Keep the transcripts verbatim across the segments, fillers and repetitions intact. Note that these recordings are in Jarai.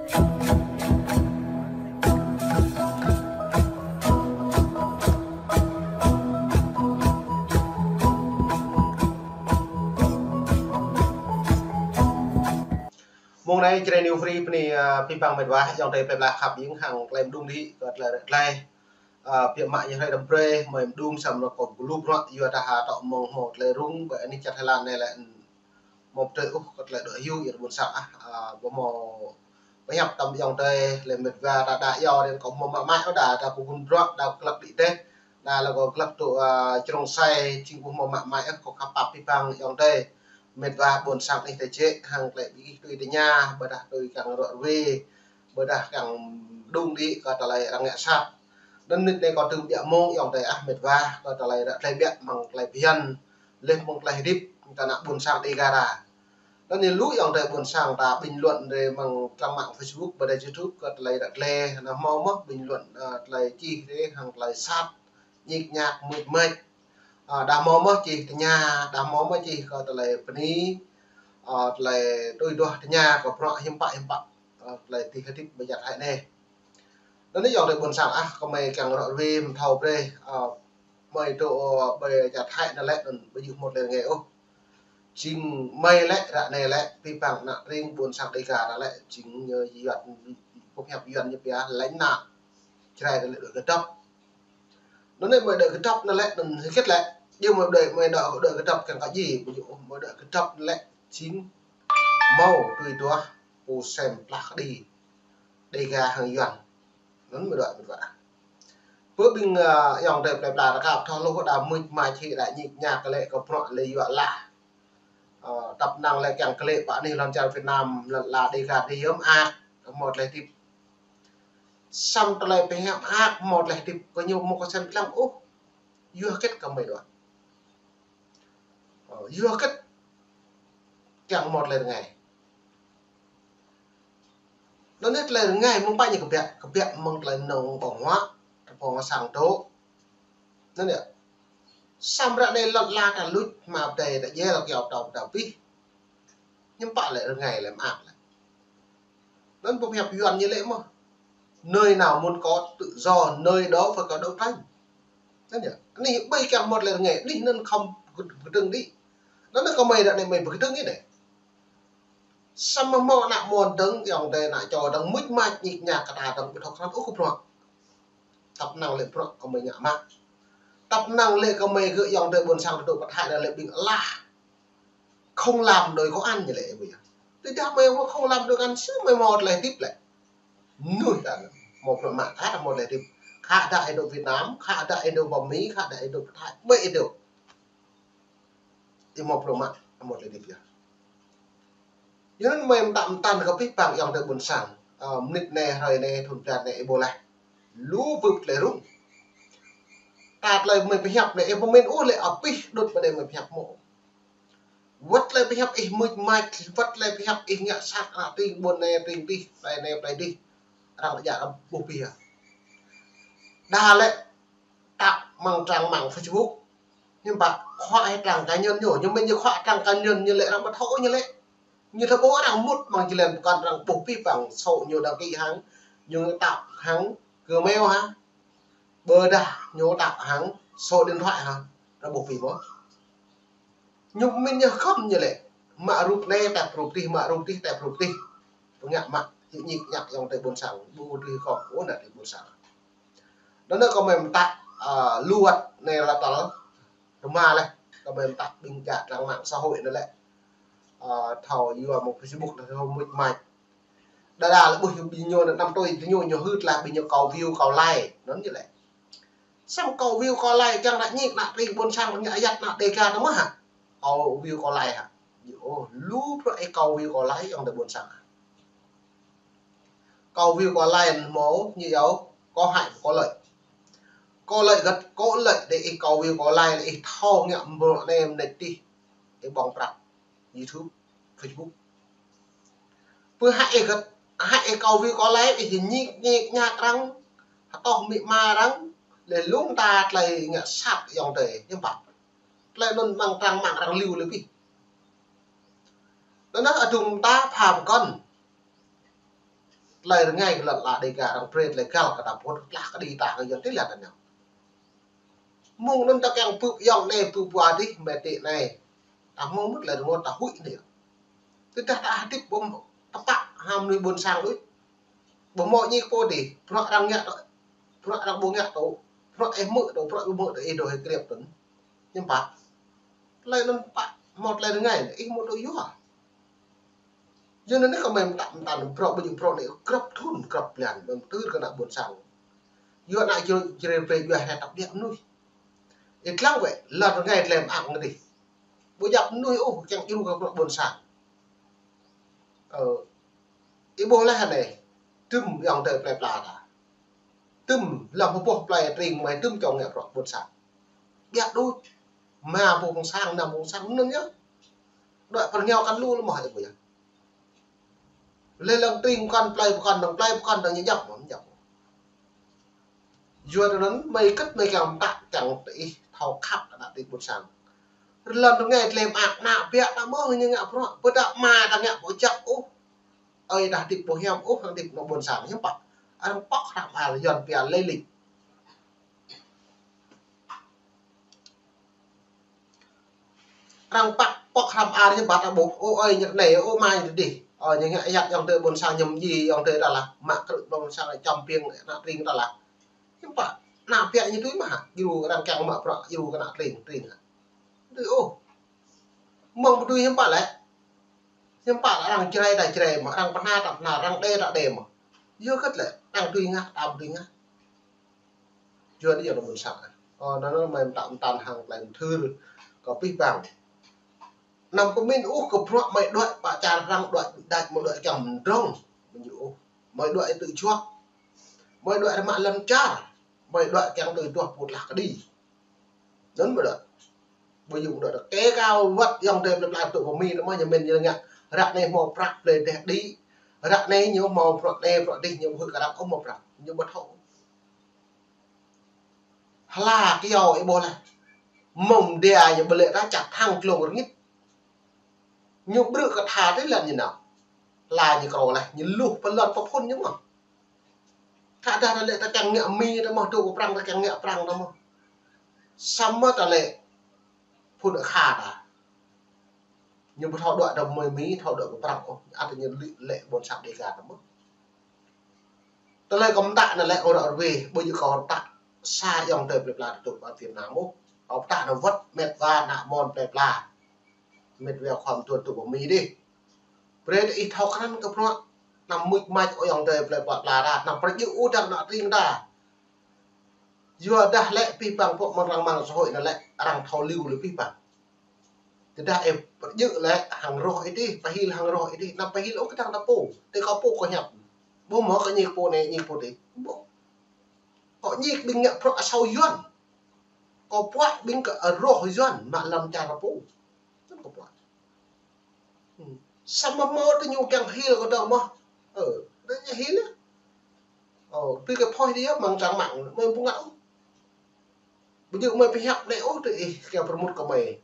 Mông anai Jrai New Free bơni, ơ, abih bang met wa, ayŏng adơi plơi pla khăp ing hăng tơlơi mơđung đĭ kơ tơlơi ră tơlơi. Ơ, biă mă ñu hrơi đăm brơi, mơi mơđung samơ̆ rơkâo bơglu bruă, yua dah hơtŏk mơ̆ng hmâo tơlơi rŭng, ƀơi anih čar Thái Lan anai lĕ, hmâo pơtrơi ôh kơ tơlơi dŏ hyu, yua ƀôn sang ah, ơ, ƀu hmâo pơhiăp tơm ayŏng adơi, lĕ met wa ta đa yua, rơkâo hmâo mă mai ôh, đa, đa pơgun bruă, đa glăk đĭ dêh, đa lĕ kâo glăk tŭ, ơ, črông sai, jing ƀu hmâo mă mai ôh, kâo khăp pap abih bang ayŏng adơi. Met wa ƀôn sang anih ta jĕ, hăng tơlơi ƀing ih tui tơña, ƀôdah tui kiăng ră ruai, ƀôdah kiăng mơđung đĭ kơ tơlơi arăng ngă sat. Anŭn mơnit anai kâo tơm biă mông ayŏng adơi ah met wa, kơ tơlơi ră tơlơi biă mơ̆ng tơlơi phiăn, leh mơ̆ng tơlơi hơdip, kơ ană ƀôn sang Dega ta. Anŭn ñu lu ayŏng adơi ƀôn sang ta bình luận rai mơ̆ng trang mạng Facebook, ƀôdah YouTube, kơ tơlơi ră tơlơi, anŭn hmâo mơ̆ bình luận, ơ, tơlơi čih rai hăng tơlơi sat, ñik ñak, mŭt mĕč. Ơ, đa hmâo mơ̆ čih tơña, đa hmâo mơ̆ čih kơ tơlơi bơni, ơ, tơlơi tui duah tơña kơ bruă hiư̆m pă hiư̆m pă, ơ, tơlơi tih hơdip ƀơi čar Thái anai. Anŭn anai ayŏng adơi ƀôn sang ah, kơ mơi kiăng ră ruai mơ̆ thâo brơi, ơ, mơi tŭ, ơ, ƀơi čar Thái anŭn lĕ, anŭn ƀu djơ̆ hmâo tơlơi rơngai ôh. Jing mơi lĕ, ră anai lĕ, abih bang ană tring ƀôn sang Dega ta lĕ, jing ñu Yuan, pơhiăp Yuan ñu pia lánh nạn. Jrai ta lĕ đuaĭ kơdŏp. Anŭn anai mơi đuaĭ kơdŏp anŭn lĕ, anŭn hơget lĕ. Yua mơi đuaĭ, mơi đuaĭ, đuaĭ kơdŏp kiăng kơ djai, ƀu djơ̆, mơi đuaĭ kơdŏp anŭn lĕ, jing hmâo tui duah pô sem plah kơđi Dega hăng Yuan. Anŭn mơi đuaĭ, mơi đuaĭ. Pơ ƀing, ơ, ayŏng adơi plơi pla ta khăp thâo hluh đa mŭt mă čih đa ñik ñak kơ lĕ kơ bruă lĕ yua lah. Ơ, tăp năng lĕ kiăng kơ lĕ pơ anih lŏn čar Việt Nam, lŏn ala Dega ta yơm ah, hmâo tơlơi hơdip. Samơ̆ tơlơi pơhiăp ah hmâo tơlơi hơdip, kơ ñu hmâo kơ sem plang ôh. Yua hơget kơ mơi đuaĭ. Ơ, yua hơget kiăng hmâo tơlơi rơngai. Anŭn anai tơlơi rơngai mơ̆ng pă ñu kơbiă, kơbiă mơ̆ng tơlơi nong ƀơ̆ng huă, tơpŏng sang tŏ. Anŭn yơh. Samơ̆ ră anai lŏn ala ta luč, hmâo pơdai ta djel kiaŏ pơtâo pơtâo pih. Hiư̆m pă lĕ rơngai lĕ mơak lĕ. Anŭn pơhiăp Yuan ñu lĕ mơ̆. Nơi nào muốn có tự do, nơi đó phải có đấu tranh. Anŭn yơh. Anih ƀơi kiăng hmâo tơlơi rơngai, anih anŭn khŏm kơdơ̆ng đĭ. Anŭn anai kơ mơi ră anai mơi pơkơdơ̆ng anai. Samơ̆ hmâo ană mơnuih dơ̆ng, ayŏng adơi ană čô dơ̆ng, mŭt mă ñik ñak kơ ta dơ̆ng ƀu thâo krăn ôh kơ bruă. Tăp năng lĕ bruă kơ mơi ngă mă. Tăp năng lĕ kơ mơi gơ̆ ayŏng adơi ƀôn sang tơdŏ pơthai anŭn lĕ ƀing alah. Không làm đòi có ăn ñu lĕ ƀu yơh. Tơdah mơi không làm đòi có ăn, sư mơi hmâo tơlơi hơdip lĕ. Mơnuih ta hmâo bruă mă, khă hmâo tơlơi hơdip. Khă đa ih dŏ Việt Nam, khă đa ih dŏ ƀơi Mi, khă đa ih dŏ pơthai, ƀơi ih dŏ. Ih hmâo bruă mă, hmâo tơlơi hơdip yơh. Yua anŭn mơi mơtă mơtăn kơ abih bang ayŏng adơi ƀôn sang. Ơ, mơnit anai, hrơi anai, thŭn blan anai, ih ƀuh laih. Lu bưp tơlơi rŭng. Ta tơlơi mơi pơhiăp anai, ih pơmĭn ôh lĕ abih đŭt mơ̆ng anai mơi pơhiăp mơ̆. Wơ̆t tơlơi pơhiăp ih mŭt mă, wơ̆t tơlơi pơhiăp ih ngă sat ană tring ƀôn anai tring adih, plơi anai plơi adih. Arăng djă arăng ƀuh pih yơh. Đa lĕ tăp mơ̆ng trang mạng Facebook. Hiư̆m pă, khua hĭ trang cá nhân ñu, ñu mĭn ñu khua trang cá nhân ñu lĕ arăng ƀu thâo ñu lĕ. Ñu thâo ƀuh arăng mŭt mơ̆ng jơlan pơkŏn arăng ƀuh pih păng số ñu đăng ký hăng, ñu tăp hăng Gmail hă. Ƀôdah ñu tăp hăng số điện thoại hă. Arăng ƀuh pih mơ̆. Ñu mĭn ñu khŏm ñu lĕ. Mă rup anai tăp rup adih, mă rup adih tăp rup adih. Pơngă mă, ñu ñik ñak ayŏng adơi ƀôn sang, ƀu dưi khŏm, ôh ană adơi ƀôn sang. Anŭn anai kơ mơi mơtă, ơ, lu wơ̆t anai lăp tơl, rơma laih, kơ mơi mơtă ƀing djă trang mạng xã hội anŭn lĕ. Ơ, thâo yua mơ̆ng Facebook anŭn thâo mŭt mă. Đa đa lĕ ƀuh ƀing ñu anŭn năm tui, ƀing ñu ñu hưt lah ƀing ñu kâo view kâo like, anŭn ñu lĕ. Samơ̆ kâo view kâo like, kiăng ană ñik ană tring ƀôn sang ñu ayăt ană Dega ta mơ̆ hă. Kâo view kâo like hă. Ơ, lu bruă ih kâo view kâo like ayŏng adơi ƀôn sang. Kâo view kâo like hmâo ñu yua có hại và có lợi. Có lợi hơget, có lợi đơi ih kâo view kâo like lĕ ih thâo ngă mơ̆ng anai mơ̆ng adih. Ih ƀơ̆ng prăk YouTube, Facebook. Pơ hại ih hơget, hại ih kâo view kâo like ih ñik ñik ñak arăng, hơtŏh amĭ ama arăng, lĕ lŏm ta tơlơi ngă sat ayŏng adơi, hiư̆m pă. Tơlơi anŭn mơ̆ng trang mạng arăng lưu lĕ pih. Anŭn anai adŭng ta pha pơkŏn. Tơlơi rơngai kơ lŏn ala Dêga arăng brơi tơlơi găl kơ ta pơhŭt klah kơđi ta kơ Yuan tih lăi ta nao. Mơ̆ng anŭn ta kiăng bưp ayŏng anai bưp wa tih mơ̆ tih anai. Ta hmâo mơ̆t tơlơi rơngot ta huĭ anai. Tơdah ta hơdip ƀu tơpă hăng mơnuih ƀôn sang đôč. Ƀu hmâo ñik pô dih, bruă arăng ngă tơ, bruă arăng ƀu ngă tơ, bruă ih hmư̆ tơ, bruă ih hmư̆ tơ, ih dŏ hơkrep tơ̆n. Hiư̆m pă. Tơlơi anŭn pă, hmâo tơlơi rơngai, ih hmâo tơ yua. Yua anŭn anai kơ mơi mơtă mơtăn bruă ƀu djơ̆ bruă anai grăp thŭn, grăp blan, mơi mơtưr kơ ană ƀôn sang. Yua ană Jrai, Jrai brơi yua hĕ tăp biă mơnuih. Ih lăng wĕ, lŏn rơngai tơlơi mơak ngă dih. Ƀu djăp mơnuih ôh kiăng djru kơ bruă ƀôn sang. Ơ, ih ƀuh laih anai, tơm ayŏng adơi plơi pla ta. Tơm lăm hơboh plơi tring mơi tơm čong ngă bruă ƀôn sang. Biă đôč, mă ƀu ƀôn sang, anăm ƀôn sang anŭn yơh. Đuaĭ pơ rơngiao kăn lu lơmoh ih ƀuh yơh. Lĕ lăng tring pơkŏn plơi pơkŏn, lăng plơi pơkŏn lăng ñu djăp, mơ̆n djăp. Yua anŭn mơi kơ̆t mơi kiăng mơtă kiăng tơ ih thâo khăp kơ ană tring ƀôn sang. Lŏn rơngai tơlơi mơak ană biă ta mơ̆ ñu ngă bruă, ƀôdah mă ta ngă ƀu djăp ôh. Ơi ta hơdip ƀu hiam ôh, hăng hơdip ană ƀôn sang hiư̆m pă. Arăng pŏk hrăm ar Yuan pia lĕ lik. Arăng pă pŏk hrăm ar ñu ƀă ta ƀuh, ô ơi ñu anai, ô mai ñu dih. Ơ ñu ngă ayăt ayŏng adơi ƀôn sang ñu mơji ayŏng adơi ta lah. Mă krư̆ ƀôn sang čăm piêng ană tring ta lah. Hiư̆m pă, ană biă ñu tui mă hă, djru arăng kiăng mă bruă, djru kơ ană tring, tring hă. Tui ôh. Mơ̆ng ƀu tui hiư̆m pă lĕ. Hiư̆m pă lĕ arăng Jrai ta Jrai mơ̆, arăng Pơna ta Pơna, arăng Đê ta Đê mơ̆. Yua hơget lĕ, arăng tui ngă, ta ƀu tui ngă. Yua anai yơh ană ƀôn sang. Ơ, anŭn anŭn mơi mơtă mơtăn hăng tơlơi mơthưr kơ abih bang. Anăm pơmĭn ôh kơ bruă mơi đuaĭ pơ čar arăng đuaĭ đač mơi đuaĭ kiăng mơdrŏng. Mơi ñu ôh. Mơi đuaĭ tơ juă. Mơi đuaĭ rơmă lŏn čar. Mơi đuaĭ kiăng tơ duah pơhŭt klah kơđi. Anŭn mơi đuaĭ. Ƀu djơ̆ đuaĭ kơ kâo wơ̆t ayŏng adơi plơi pla tŭ pơ Mi anŭn mơ̆ ñu mĭn ñu ngă. Ră anai hmâo prăk plơi dêh đĭ. Ră anai ñu hmâo bruă anai bruă dih ñu ƀu hơ̆k kơ arăng ôh hmâo prăk. Ñu ƀu thâo. Hla kyâo ih ƀuh laih. Mơ̆ng dia ñu ƀu lĕ ta čăt hăng glông rơngit. Ñu ƀrư̆ kơ tha tih lŏn ñu nao. Hla ñu krô laih, ñu luh pơ lŏn pơ phŭn ñu mơ̆. Tha dah ta lĕ ta kiăng ngă Mi ta mơ̆, dŏ pơ Prăng ta kiăng ngă Prăng ta mơ̆. Samơ̆ ta lĕ phŭn akha ta. Ñu ƀu thâo đuaĭ ta mơi Mi, thâo đuaĭ pơ Prăng ôh. Ăt ñu lĕ, lĕ ƀôn sang Dêga ta mơ̆. Tơlơi kâo mơtă anai lĕ ôh ră ruai, ƀu djơ̆ kâo mơtă sa ayŏng adơi plơi pla tŭ pơ Việt Nam ôh. Kâo mơtă anai wơ̆t met wa ană mơnuih plơi pla. Met wa khua mơtuan tŭ pơ Mi dih. Brơi tơ ih thâo krăn kơ bruă. Anăm mưč mač ôh ayŏng adơi plơi pla ta. Anăm pơrjơ̆ ôh dăng ană tring ta. Yua dah lĕ abih bang pô mơ̆ng arăng mạng xã hội anai lĕ arăng thâo liu lĕ abih bang. Tơdah ih pơjing lĕ hăng rŏh ih dih, pơhil hăng rŏh ih dih, anăm pơhil ôh kơdăng ta pô. Tơ kâo pô kâo hiăp. Ƀu hmâo kơ ñik pô anai, ñik pô dih. Ƀu. Kâo ñik ƀing ngă bruă asâo Yuan. Kâo puă ƀing kơ rŏh Yuan mă lăm čar pô. Anŭn kâo puă. Hmm. Samơ̆ hmâo tơ ñu kiăng hil kơ dong mơ̆. Ơ, tơ ñu hil. Ơ, ƀing kơ phoih dih mơ̆ng čang mơ̆ng, mơ̆ng ƀu ngă ôh. Ƀu djơ̆ mơi pơhiăp anai ôh tơ ih kiăng pơrơmut kơ mơi.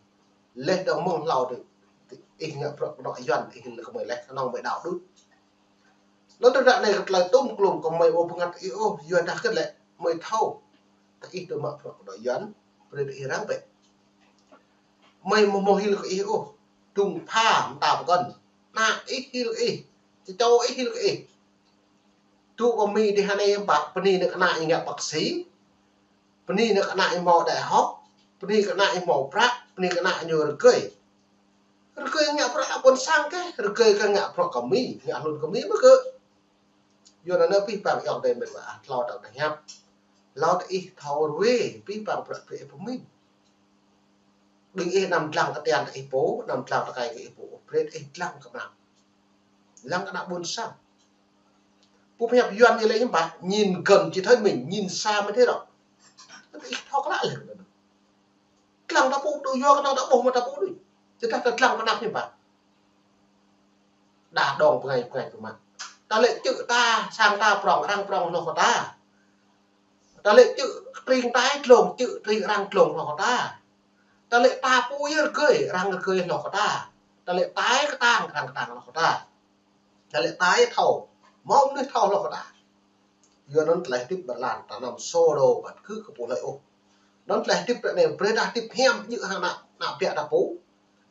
Leh dong mơ̆ng hlâo tơ ih ngă bruă kơnŏ Yuan ih leh kơ mơi leh kơnơ̆ng mơi đaŏ đôč. Anŭn tơdah anai kơ tơlơi tŭm klŭm kơ mơi ƀu pơngăt ih ôh, yua dah hơget lĕ mơi thâo. Tơ ih tŭ mă bruă kơnŏ Yuan, brơi tơ ih răng bĕ. Mơi ƀu hmâo hil kơ ih ôh, dŭng pha mơta pơkŏn. Ană ih hil kơ ih, čơčô ih hil kơ ih. Tŭ pơ Mi dih anai hiư̆m pă, bơni nao kơ ană ih ngă bác sĩ. Bơni nao kơ ană ih hmâo đại học, bơni kơ ană ih hmâo prăk, bơni kơ ană ñu rơgơi. Rơgơi ngă bruă ană ƀôn sang kơ, rơgơi kơ ngă bruă kơ Mi, ngă hlŭn kơ Mi mơ̆ kơ. Yua anŭn abih bang ayŏng adơi met wa, hlâo ta tơhiăp. Hlâo ta ih thâo ruai, abih bang bruă brơi ih pơmĭn. Ƀing ih anăm dlăng kơ tian ta ih pô, anăm dlăng tơkai kơ ih pô, brơi ih dlăng kơ ană. Dlăng kơ ană ƀôn sang. Pô pơhiăp Yuan ñu lĕ hiư̆m pă, nhìn gần chỉ thấy mình, nhìn xa mới thấy rõ. Ih thâo klă lĕ. Dlăng ta pô tŭ yua kơnơ̆ng ta ƀuh mơ̆ ta pô đôč. Tơdah ta dlăng kơ ană hiư̆m pă. Đa dong bơngai bơngai pơmă. Ta lĕ čư̆ ta, sang ta prŏng, arăng prŏng hloh kơ ta. Ta lĕ čư̆ tring ta, glông čư̆ tring arăng glông hloh kơ ta. Ta lĕ ta pô yơh rơgơi, arăng rơgơi hloh kơ ta. Ta lĕ ta kơtang, arăng kơtang hloh kơ ta. Ta lĕ ta thâo. Hmâo mơnuih thâo hloh kơ ta. Yua anŭn tơlơi hơdip ƀơi lŏn tơnah anăm sô đô ƀăt kơ kơ pô hlơi ôh. Anŭn tơlơi hơdip ră anai, brơi ta hơdip hiam djơ̆ hăng ană, ană ƀiă ta pô.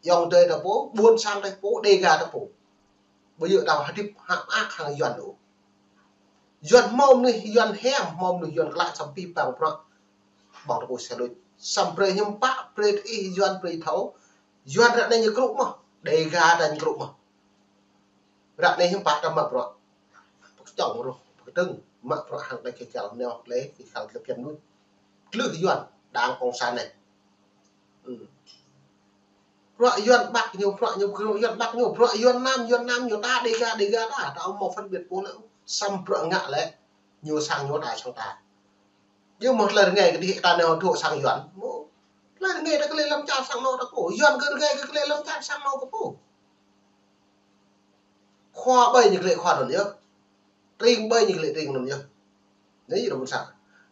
Ayŏng adơi ta pô, ƀôn sang ta pô, Dêga ta pô. Ƀu djơ̆ ta hơdip hăng ak hăng Yuan ôh. Yuan hmâo mơnuih Yuan hiam, hmâo mơnuih Yuan klă samơ̆ pih pang bruă ƀơ̆ng tơpui sel luč. Samơ̆ brơi hiư̆m pă, brơi tơ ih Yuan brơi thâo. Yuan ră anai ñu krŭ mơ̆n, Dêga ta ñu krŭ mơ̆n. Ră anai hiư̆m pă ta mă bruă. Pơkơčŏng rŏh, pơkơdơ̆ng, mă bruă hăng tơlơi kơčal neo tơlơi, kơčal tơlơi phiăn nuč. Tlưh Yuan, đảng cộng sản anai. Ư. Bruă Yuan Bắc ñu, bruă ñu, bruă Yuan Bắc ñu, bruă Yuan Nam, Yuan Nam ñu, ta Dêga, Dêga ta, ta ƀu hmâo phân biệt pô lĕ. Samơ̆ bruă ngă lĕ, ñu sang ñu ta sang ta. Yua mơ̆ tơlơi rơngai kơ dih ta nao dŏ sang Yuan. Mơ̆ tơlơi rơngai ta kơ lĕ lăm čar sang anŏ ta pô. Yuan kơ rơngai kơ lĕ lăm čar sang anŏ kơ pô. Khua ƀai ñu kơ lĕ khua anŭn yơh. Tring ƀai ñu kơ lĕ tring anŭn yơh. Anai yơh ƀôn sang.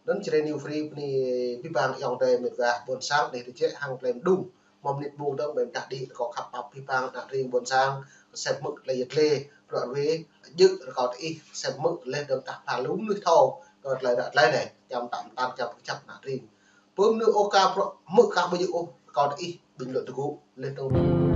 Anŭn Jrai New Free bơni pih pang ayŏng adơi met wa ƀôn sang dêh tơjĕ hăng tơlơi mơđung. Mơ̆ng mơnit ƀơ̆ng dơ̆ng ƀai mơdah đĭ rơkâo khăp pap pih pang ană tring ƀôn sang. Kơsem hmư̆ tơlơi yet lĕ, bruă rơwe, djơ̆ rơkâo tơ ih, kơsem hmư̆ tơlơi dơ̆ng tah pha lu mơnuih thâo, kơ tơlơi ră tơlơi anai, čăm tăm tăn čăm kơjăp ană tring. Pơm mơnuih ôh ka bruă hmư̆ ka ƀu djơ̆ ôh, rơkâo tơ ih, bình luận tơ gŭ, leh dơ̆ng.